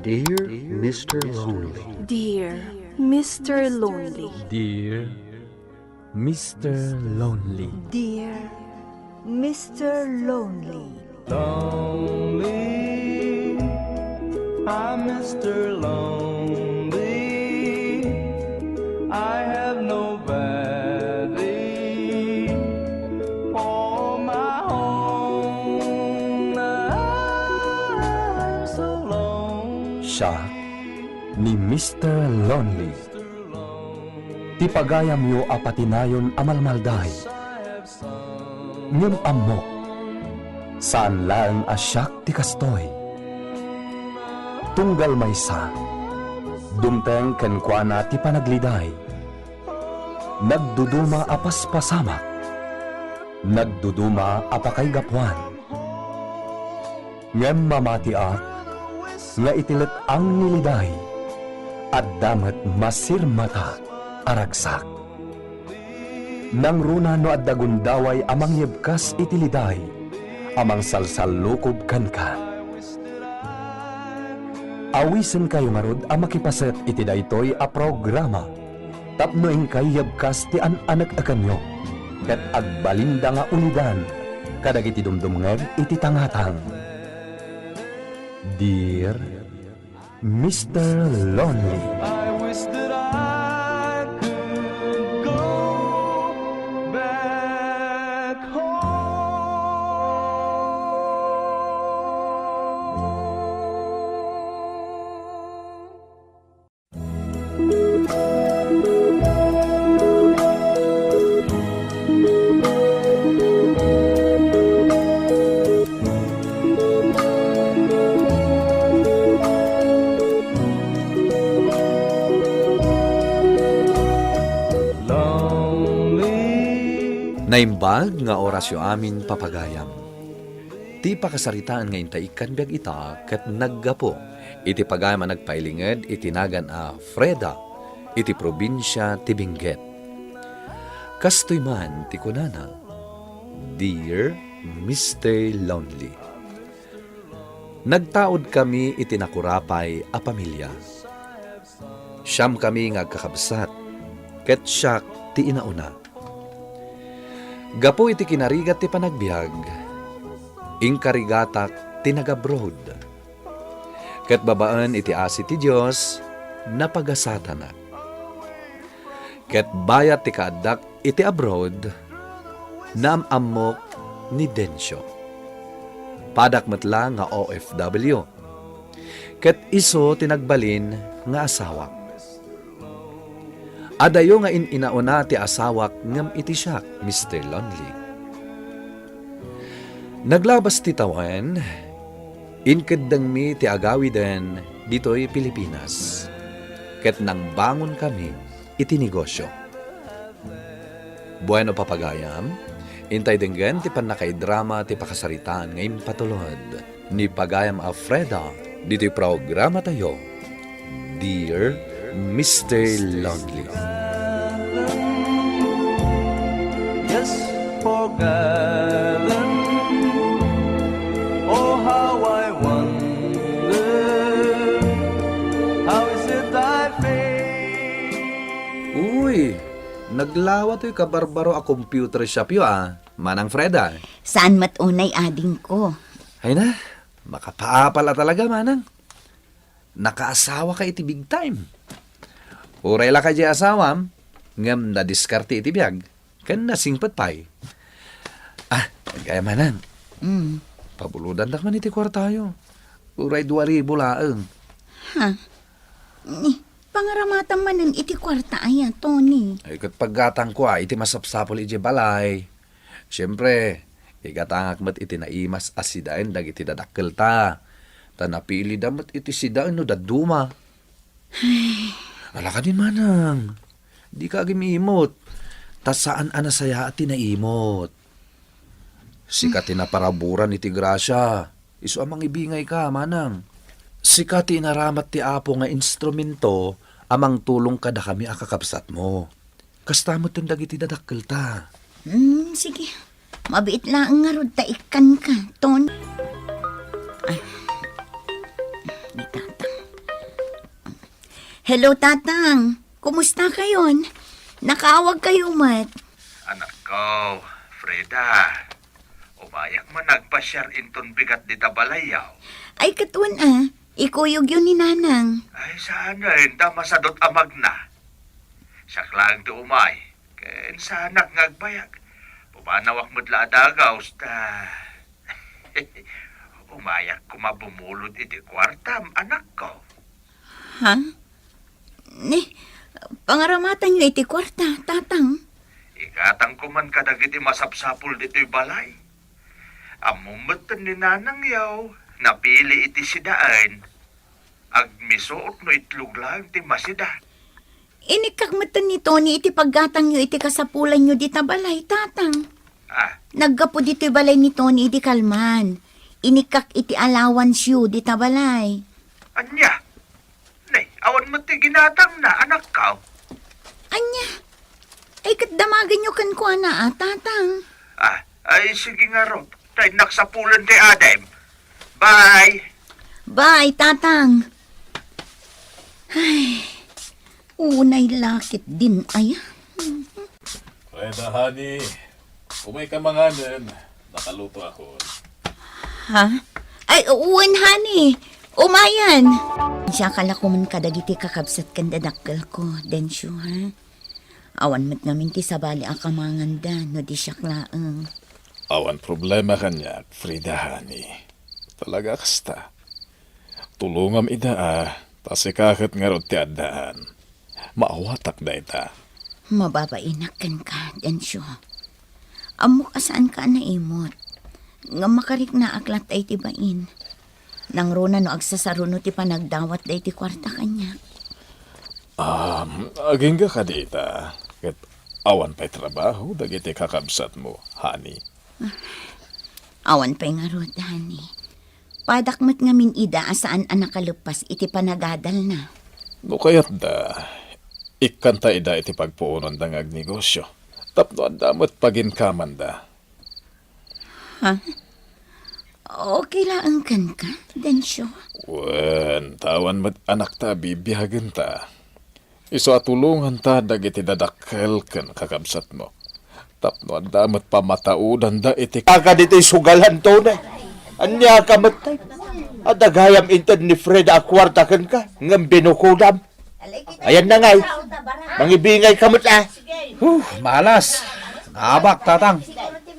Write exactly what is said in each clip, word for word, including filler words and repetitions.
Dear Mister Lonely. Dear Mister Lonely. Dear Mister Lonely. Dear Mister Lonely. Lonely, I'm Mister Lonely. I have nobody for my own. I'm so lonely. Siak ni Mister Lonely. Ti pagayamyo a patinayon a malmalday. Ngem ammok, saan laeng a siak ti kastoy. Tunggal maysa, dumteng kenkuana ti panagliday. Nagduduma a paspasamak, nagduduma a pakaigapuan. Ngem mamatiak nga iti let-ang ni liday, adda met masirmata a ragsak. Nangruna no adda gundaway a mangyebkas iti liday a mangsalsallukob kenka. Awisenkayo ngarud a makipaset iti daytoy a programa tapno inkay yebkas ti an-anek-ekenyo ket agbalinda nga ulidan kadagiti dumdumngeg iti tangatang. Dear Mister Lonely. I wish that I could go back home. Naimbag nga orasyo amin, papagayam. Ti pakasaritaan nga inta ikkan biag ita ket naggapu iti pagayam a nagpailinged iti nagan a Freda iti probinsia ti Benguet. Kastoy man ti kunana, Dear Mister Lonely. Nagtaudkami iti nakurapay a pamilia. Siamkami nga agkakabsat, ket siak ti inauna. Gapu iti kinarigat ti panagbiag, inkarigatak ti nag-abroad. Ket babaen iti asi ti Dios, napagasatanak. Ket bayat ti kaaddak iti abroad, naam-ammok ni Dencio. Padak met la nga O F W. Ket isu ti nagbalin nga asawak. Adayo nga in-inauna ti asawak ngem iti siak, Mister Lonely. Naglabas ti tawen, inkeddengmi ti agawiden ditoy Pilipinas, ket nangbangonkami iti negosio. Bueno, papagayam, intay denggen ti pannakaidrama ti pakasaritaan nga impatulod ni pagayam a Freda ditoy programatayo, Dear Mister Lonely. Yes, forgotten. Oh, how I wonder, how is it I feel? Uy, naglawa toy kabarbaro a computer shop yo, a, Manang Freda. Saan met unay, adingko? Ay na, makapaapal a talaga, Manang. Nakaasawaka iti big time. Uray la kadi asawam, ngem nadiskarte iti biag, ken nasingpet pay. Ah, kaya, Manang. Mm. Pabulodandak man iti kuartayo. Uray dua ribu laeng. Ha? Ni, pangaramatam manen iti kuarta aya, Tony? Ay, ket paggatangko a iti masapsapul idiay balay. Siempre, igatangak met iti naimas a sidaen dagiti dadakkelta. Ta napilida met iti sidaen no dadduma. Ay. Ala kadin, Manang. Dika agim-imot. Ta saan a nasayaat ti naimot. Sika ti naparaburan iti grasia. Isu a mangibingayka, Manang. Sika ti inaramat ti Apo nga instrumento a mangtulong kadakami a kakabsatmo. Kasta metten dagiti dadakkelta. Hmm, sige. Mabiit laeng ngarud ta ikkanka, Ton. Ah, ni Tata. Hello, Tatang. Kumusta kayon? Nakaawag kayo met. Anakko, Freda, umayak man agpasiar inton bigat dita balayyo. Ay, ket wen a, ikuyogyo ni Nanang. Ay, saanen, ta masadot a magna. Siak laeng ti umay, ken saanak nga agbayag. Pumanawak met la a dagaw, ta umayak koma bumulod iti kuartam, anakko. Ha? Ni, pangaramatanyo iti kuarta, Tatang? Igatangko man kadagiti masapsapul ditoy balay. Ammom metten ni Nanangyo, napili iti sidaen. Agmisuot no itlog laeng ti masida. Inikkak metten ni Tony iti paggatangyo iti kasapulanyo dita balay, Tatang. Ah. Naggapu ditoy balay ni Tony idi kalman. Inikkak iti allowance-yo dita balay. Ania? Nay, awan met ti ginatangna, anakko. Ania? Ay, ket damagenyo kenkuana a, Tatang. Ah, ay, sige ngarud. Tay, nagsapulen ti adem. Bye. Bye, Tatang. Ay, unay lakit din, aya. Freda, honey, umay ka manganen. Nakaluto ako. Ha? Ay, wen, honey. Umayan. Siya kala ko man kadagiti kakabsat ken dadakkel ko, Densyo, ha? Awan met ngamin ti sabali a kamanganda no di siak laeng. Awan problema kaniak, Frida, honey. Talaga kasta. Tulongam ida a, ta sika ket ngarud ti addaan. Maawatak dayta. Mababainak kenka, Densyo. Ammok a saanka a naimot. Ngem makariknaak latta iti bain. Nangruna no agsasaruno ti panagdawat daydi kuarta kaniak. Um, agingga kadita, ket awan pay trabaho dagiti kakabsatmo, honey. Awan pay ngarud, honey. Padak met ngamin ida a saan a nakaleppas iti panagadalna. No kayatda, ikkanta ida iti pagpuononda nga agnegosyo, tapno adda met paginkamanda. Ha? Okay laeng kenka, Densyo? Wen, ta awan met anakta a bibiagenta. Isu a tulonganta dagiti dadakkel ken kakabsatmo. Tapno adda met pamataudanda iti kaka ditoy sugalan, Tony. Ania ka met, tay? Adda gayam inted ni Freda a kuarta kenka, ngem binukodam. Ayan na ngay. Mangibingay ka met, a. Huh, malas. Naabak, Tatang.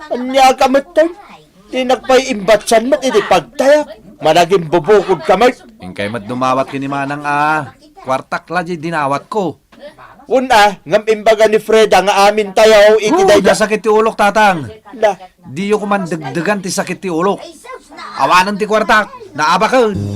Ania ka met, tay? Ti nagpay imbatsan met iti pagtayak. Managin bubukod ka met. Inkay met dumawat ken ni Manang a kuartak la di dinawatko. Wen a, ngem imbaga ni Freda nga amintayo iti Huh, dayta. Nasakit ti ulok, Tatang. Na. Diyo koman degdegan ti sakit ti ulok. Awanen ti kuartak. Naabaken.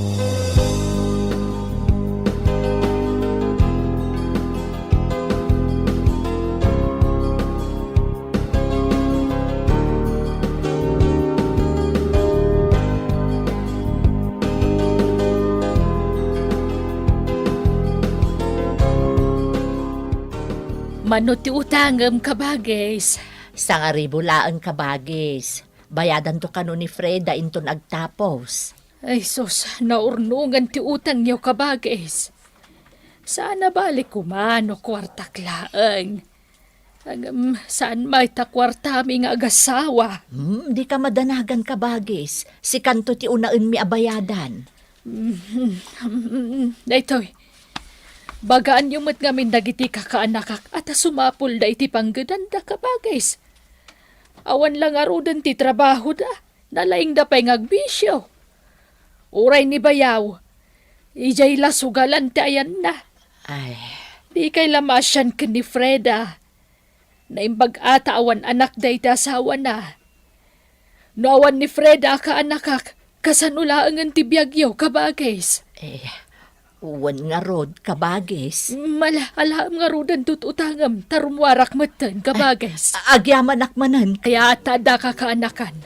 Mano ti utangem, kabagis? Sangaribu laeng, kabagis. Bayadanto kano ni Freda inton agtapos. Ay, sus, naurnongan ti utangyo, kabagis. Saan a bali koma no kuartak laeng. Ngem, saan mayta kuartami nga agasawa? Hmm, dika madanagan, kabagis. Sikanto ti unaenmi a bayadan. Mm, daytoy. Bagaanyo met ngamin dagiti kakaanakak a ta sumapulda iti panggedanda, kabagis. Awan la ngaruden ti trabahoda. Nalaingda pay nga agbisio. Uray ni bayaw, idiay la sugalan ti ayanna. Ay. Dikay la maasian ken ni Freda. Naimbag a ta awan anak dayta asawana. No awan ni Freda a kaanakak, kasano laengen ti biagyo, kabagis? Eh, wen ngarud, kabagis. Mala, alaem ngaruden ti ut-utangem, ta rummuarak metten, kabagis. A-, agyamanak manen. Kayat ta adda kakaanakan.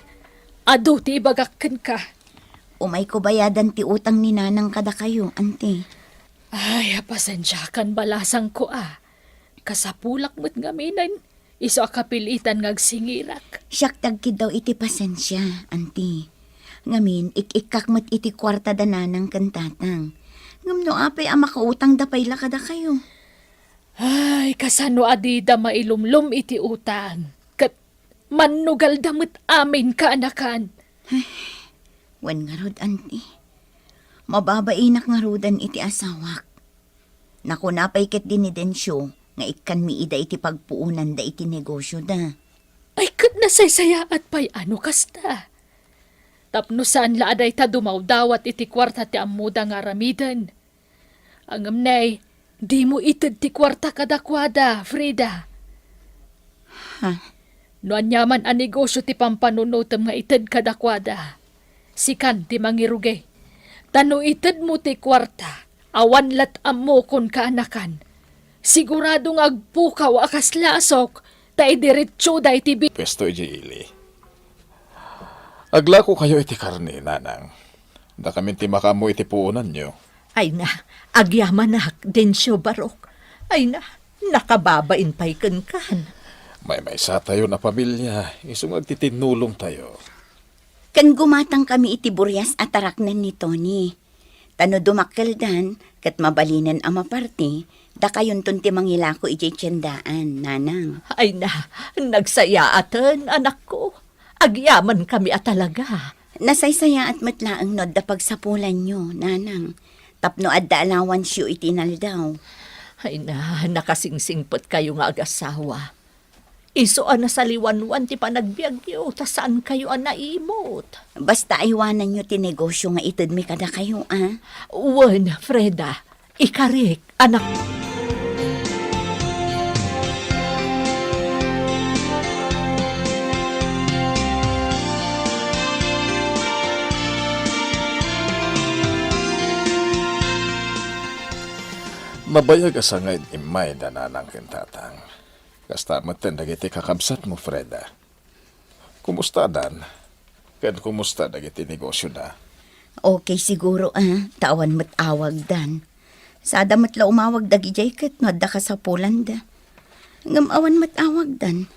Adu ti ibagak kenka. Umayko bayadan ti utang ni Nanang kadakayo, anti. Ay, pasensiakan balasangko a. Kasapulak met ngaminen, isu a kapilitan nga agsingirak. Siak ti agkiddaw iti pasensia, anti. Ngamin, ik-ikkak met iti kuarta da Nanang ken Tatang. Ngem no apay a makautangda pay la kadakayo? Ay, kasano a dida mailumlom iti utang? Ket mannugalda met amin, kaanakan. Ay, wen ngarud, anti. Mababainak ngaruden iti asawak. Nakuna pay ketdi ni Dencio nga ikkanmi ida iti pagpuonanda iti negosioda. Ay, ket nasaysayaat pay a no kasta. Tapno saan la a dayta dumawdawat iti kuarta ti ammoda nga aramiden. Ngem nay, dimo ited ti kuarta kadakuada, Frida. Ha? No aniaman a negosio ti pampanunotem nga ited kadakuada, sikan ti mangirugi. Ta no itedmo ti kuarta, awan lat ammokon, kaanakan. Sigurado nga agpukaw a kas lasok, ta idiretsoda iti bi- Pwesto idiay ili. Aglakokayo iti karne, nanang. Dakamin ti makaammo iti puonanyo. Ay na, agyamanak, Dencio Barok. Ay na, nakababain pay kenkan. Maymaysatayon a pamilia, isu nga agtitinnulongtayo. Ken gumatangkami iti burias a taraknen ni Tony. Ta no dumakkeldan, ket mabalinen a maparti, dakayonton ti mangilako idiay tiendaan, nanang. Ay na, nagsayaaten, anakko. Agyamankami a talaga. Nasaysayaat met laeng no adda pagsapulanyo, nanang, tapno adda allowanceo iti inaldaw. Ay na, nakasingsingpetkayo nga agasawa. Isu a nasaliwanwan ti panagbiagyo, ta saankayo a naimut. Basta aywananyo ti negosio nga itedmi kadakayo, a? Wen, Freda, ikarik, anak. Mabayag a sangayda immay da nanang ken tatang. Kasta metten dagiti kakabsatmo, Freda. Kumusta a Dan? Ken kumusta dagiti negosioda? Okay siguro, a, ta awan met awagdan. Sada met la umawag dagidiay ket no adda kasapulanda. Ngem awan met awagdan.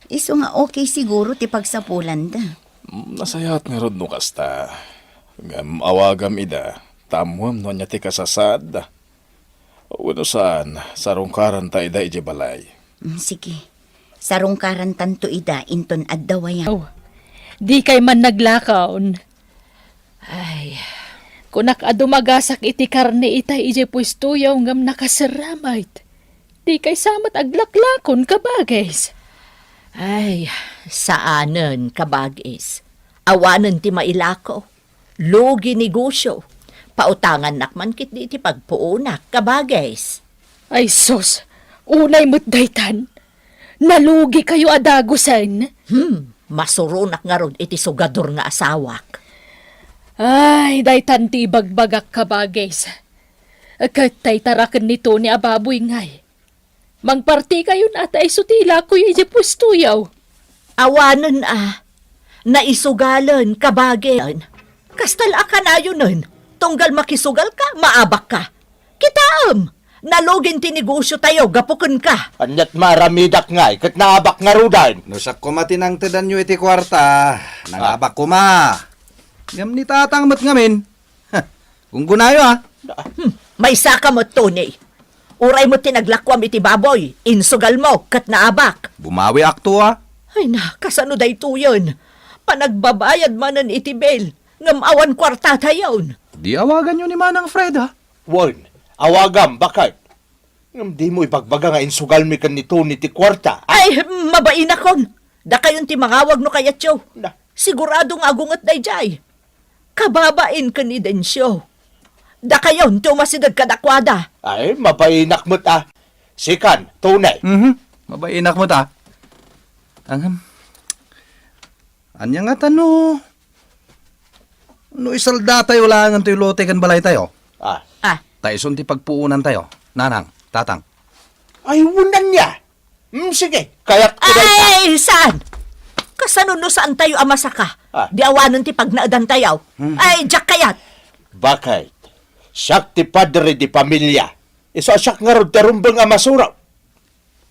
Isu nga okay siguro ti pagsapulanda. Mm, nasayaat ngarud no kasta. Ngem awagam ida, ta ammoam no ania ti kasasaadda. Wenno saan, sarungkaranta ida idiay balay. Mm, sige. Sarungkarantanto ida inton adda wayan. Oh, dikay man naglakaon. Ay, kunak a dumagasak iti karne itay idiay puestoyo ngem nakaserra met. Dikay sa met aglaklakon, kabagis. Ay, saanen, kabagis. Awanen ti mailako. Lugi negosio. Pautangannak man ketdi iti pagpuonak, kabagis. Ay sus, unay met daytan. Nalugikayo a dagusen. Hmm, masuronak ngarud iti sugador nga asawak. Ay, daytan ti ibagbagak, kabagis. Ket tay taraken ni Tony a baboy ngay. Mangpartikayon a ta isu ti ilakoyo idiay puestoyo. Awanen a, naisugalen, kabagis. Kasta la a kanayonen, tunggal makisugalka, maabakka. Kitaem, nalugin ti negosiotayo gapu kenka. Aniat maaramidak ngay ket naabak ngaruden. No siak koma ti nangtedanyo iti kuarta, nangabak koma. Ngem ni tatang met ngamin, gunggonayo, a. Hmm, maysaka met, Tony. Uray met ti naglakuam iti baboy, insugalmo ket naabak. Bumawiakto, a. Ay na, kasano daytoyen? Panagbabayad manen iti bill, ngem awan kuartatayon. Di awaganyo ni Manang Fred, a. Wen, awagam, baket. Ngem dimo ibagbaga nga insugalmi ken ni Tony ti kuarta, a? Ay, mabainakon. Dakayon ti mangawag no kayatyo. Na. Sigurado nga agunget daydiay. Kababain ken ni Dencio. Dakayon ti umasideg kadakuada. Ay, mabainak met, a. Sikan, Tony. Mhm. Mabainak met, a. Angem. Ania ngata no, no isaldatayo laengen toy lote ken balaytayo? A. A. Ta isun ti pagpuonantayo, nanang, tatang. Ay, wen ania. Mm, sige, kayatko dayta. Ay, saan? Kasano no saantayo a masaka? A. Di awanen ti pagnaedantayo. Hmm. Ay, diak kayat. Baket, siak ti padre di pamilia. Isu a siak ngarud ti rumbeng a masuro.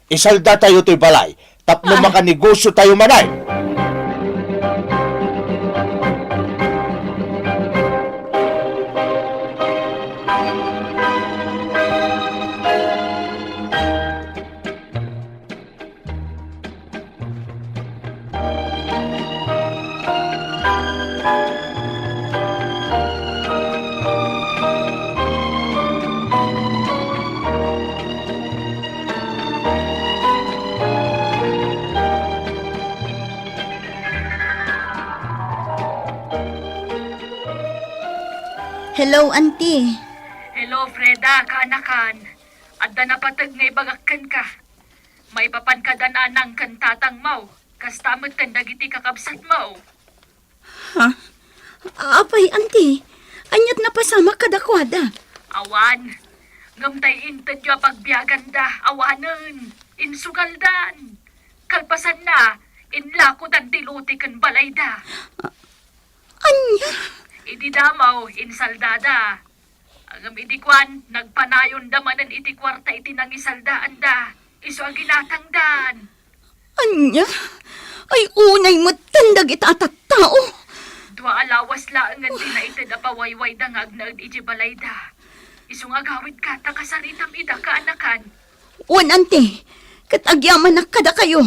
Isaldatayo toy balay tapno, a, makanegosiotayo manen. Hello, Auntie. Hello, Freda, kaanakan. Adda napateg nga ibagak kenka. Maipapan kada nanang ken tatangmo, kasta met ken dagiti kakabsatmo. Ha? Apay, Auntie? Aniat napasamak kadakuada? Awan. Ngem tay intedyo a pagbiaganda, awanen. Insugaldan. Kalpasanna, inlakodan ti lote ken balayda. A-, ania? Idi damo, insaldada. Ngem idi kuan, nagpanayonda manen iti kuarta iti nangisaldaanda. Isu a ginatangdan. Ania? Ay, unay metten dagita a tattao. Dua a lawas laengen ti naited a pawaywayda nga agnaed iti balayda. Isu nga agawidka ta kasaritam ida, kaanakan. Wen, Auntie, ket agyamanak kadakayo.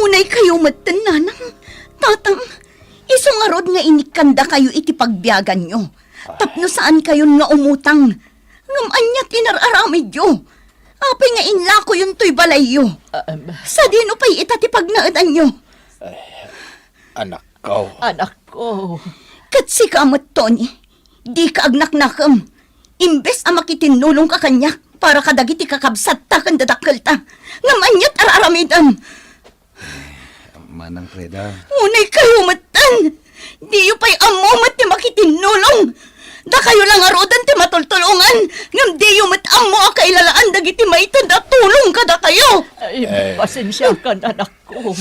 Unay kayo metten, nanang, tatang, isu ngarud nga inikkandakayo iti pagbiaganyo, tapno saankayon nga umutang. Ngem ania ti inar-aramidyo? Apay nga inlakoyon toy balayyo? Sadino pay ita ti pagnaedanyo? Anakko. Anakko. Ket sika met, Tony, dika agnaknakem. Imbes a makitinnulongka kaniak para kadagiti kakabsatta ken dadakkelta, ngem aniat ar-aramidem? Manang Freda. Unay kayo metten! Diyo pay ammo met ti makitinnulong! Dakayo la ngaruden ti matultulongan, ngem diyo met ammo a kailalaan dagiti maited a tulong kadakayo! Ay, pasensiakan, anakko.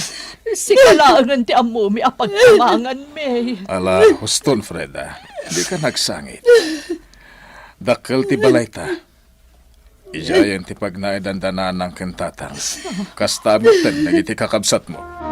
Sika laengen ti ammomi a pagtamanganmi. Ala, huston, Freda. Dika nagsangit. Dakkel ti balayta. Idiayen ti pagnaedanda nanang ken tatang. Kasta metten dagiti kakabsatmo.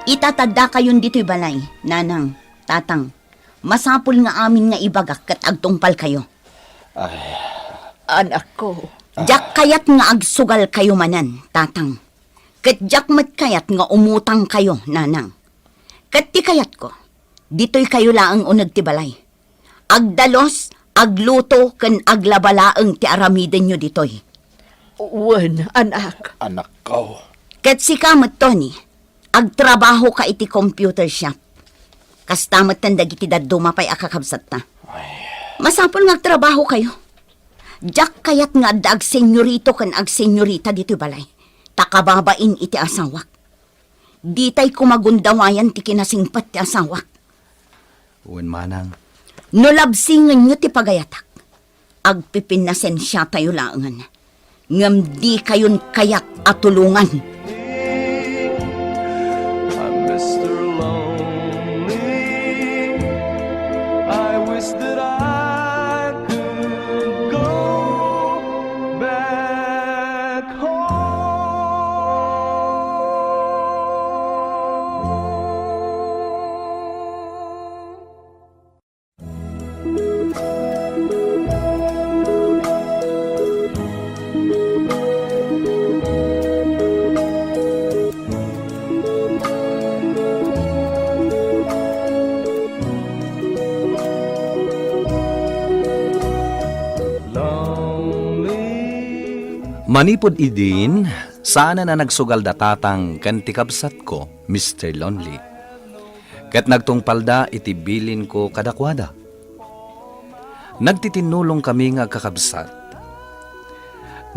Itataddakayon ditoy balay, nanang, tatang. Masapul nga amin nga ibagak ket agtungpalkayo. Ay. Anakko. Diak kayat nga agsugalkayo manen, tatang. Ket diak met kayat nga umutangkayo, nanang. Ket ti kayatko, ditoykayo laeng uneg ti balay. Agdalus, agluto, ken aglaba laeng ti aramidenyo ditoy. Wen, anak. Anakko. Ket sika met, Tony, agtrabahoka iti computer shop. Kasta metten dagiti dadduma pay a kakabsatta. Ay. Masapul nga agtrabahokayo. Diak kayat nga adda agsenyorito ken agsenyorita ditoy balay, ta kababain iti asawak. Ditay koma gundawayan ti kinasingpet ti asawak. Wen manang. No labsingenyo ti pagayatak, agpipinnasensiatayo laengen. Ngem dikayon kayat a tulongan. I'm Mister Lonely. I wish that I could go back home. Manipud idin, saanen a nagsugal da tatang ken ti kabsatko, Mister Lonely. Ket nagtungpalda iti bilinko kadakuada. Nagtitinnulongkami nga agkakabsat.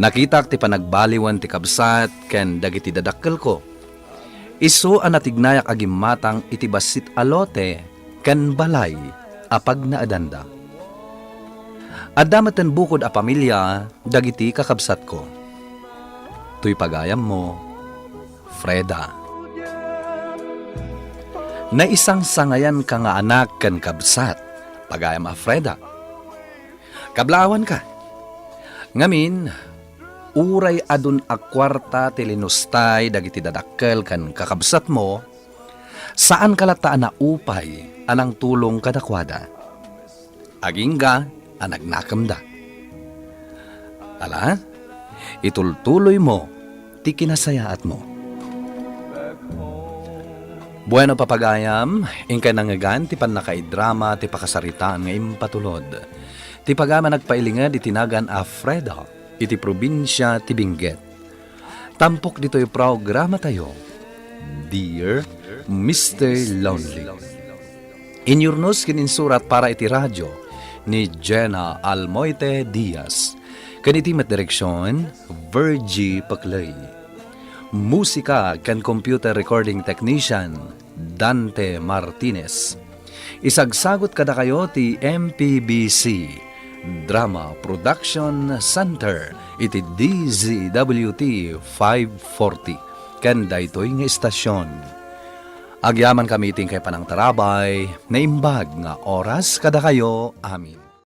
Nakitak ti panagbaliwen ti kabsat ken dagiti dadakkelko. Isu a natignayak a gimmatang iti bassit a lote ken balay a pagnaedanda. Adda metten bukod a pamilia dagiti kakabsatko. Toy pagayammo, Freda. Naisangsangayanka nga anak ken kabsat, pagayam a Freda. Kablaawanka. Ngamin, uray adun a kuarta ti linustay dagiti dadakkel ken kakabsatmo, saanka latta a naupay a nangtulong kadakuada. Agingga a nagnakemda. Ala, itultuloymo ti kinasayaatmo. Bueno, papagayam, inkay nangngegan ti pannakaidrama ti pakasaritaan nga impatulod. Ti pagayam a nagpailinged iti nagan a Freda iti probinsia ti Benguet. Tampok ditoy programatayo, Dear Mister Lonely. Inyurnos ken insurat para iti radio ni Jenna Almoite Diaz. Ken iti met direksion, Virgie Paclay. Musika ken computer recording technician, Dante Martinez. Isagsagot kadakayo ti M P B C Drama Production Center iti D Z W T five forty ken daytoy nga istasion. Agyamankami iti inkay panangtarabay, naimbag nga oras kadakayo amin.